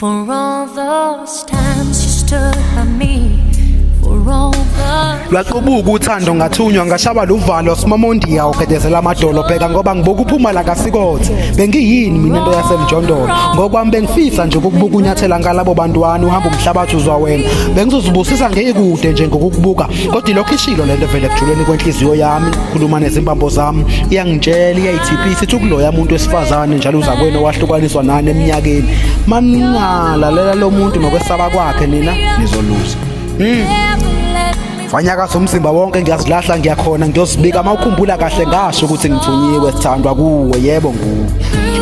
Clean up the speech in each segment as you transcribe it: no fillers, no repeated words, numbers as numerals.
For all those times you stood by me, for all the Lwaqubuka uthando ngathunywa ngashaba luvalo simomondiya ugedezela amadolo bheka ngoba ngibuka uphuma la kasikothe bengiyini mina into yasemjondolo ngokwami bengifisa nje ukukubuka unyathela ngalabo bantwana uhamba umhlabathi uzwa wena bengizozibusisa ngeyikude nje ngokukubuka kodwa ilokhu ishilo lento vele ekujuleni kwenhliziyo yami khuluma nezimbambo zami iyangitshela iyayithiphisa ithi ukuloya muntu wesifazane njalo uzakwenu owahlukaniswa nani eminyakeni maningalalela lo muntu nokwesaba kwakhe nina nizoluza. Wanyakaza umzimba wonke ngiyazilahla ngiyakhona ngiyozibika uma ukhumbula kahle ngasho ukuthi ngithunyiwe sithandwa kuwe yebo nguwe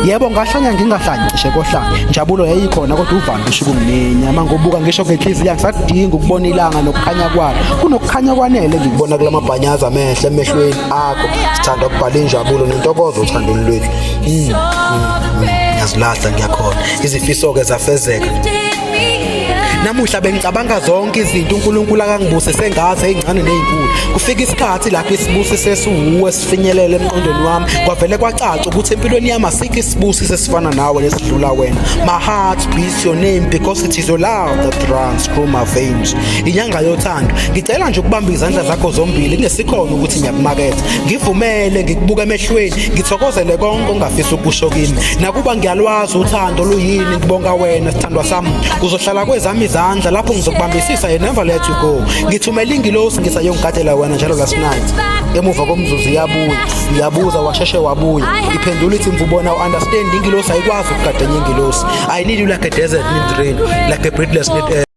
yebo ngahlanya ngingahlanyi cishe kohlanya njabulo yayikhona kodwa uvalo kusho ukungiminya uma ngobuka ngisho ngenhliziyo angisadingi ukubona ilanga nokukhanya kwalo kunokukhanya kwanele ngikubona kula mabhanyaza amehle emehlweni akho sithanda ukubhala injabulo nentokozo othandweni lwethu. Ngiyazilahla ngiyakhona izifiso-ke zafezeka Namuhla bengicabanga zonke izinto uNkulunkulu akangibusise ngazo ezincane nezinkulu. Kufika isikhathi lapho isibusiso esiwuwe sifinyelele emqondweni wami, kwavele kwacaca ukuthi empilweni yami asikho isibusiso esifana nawe nesidlula wena. My heart beats your name because it is your love that runs through my veins. Inyanga yothando. Ngicela nje ukubamba izandla zakho zombili kungesikhona ukuthi ngiyakumaketha. Ngivumele ngikubuke emehlweni, ngithokozele konke ongafisa ukusho kimi. Nakuba ngiyalwazi uthando luyini, ngibonga wena sithandwa sami. Uzohlala kwezami izandla lapho ngizokubambisisa and never let you go. Ngithumela ingilosi ngisayongigadela wena njalo last night. Emuva komzuzu iyabuya, ngiyabuza washeshe wabuya. Iphendula ithi mvubona u-understand ingilosi ayikwazi ukugada enye ingilosi. I need you like a desert need rain, like a breathless need air.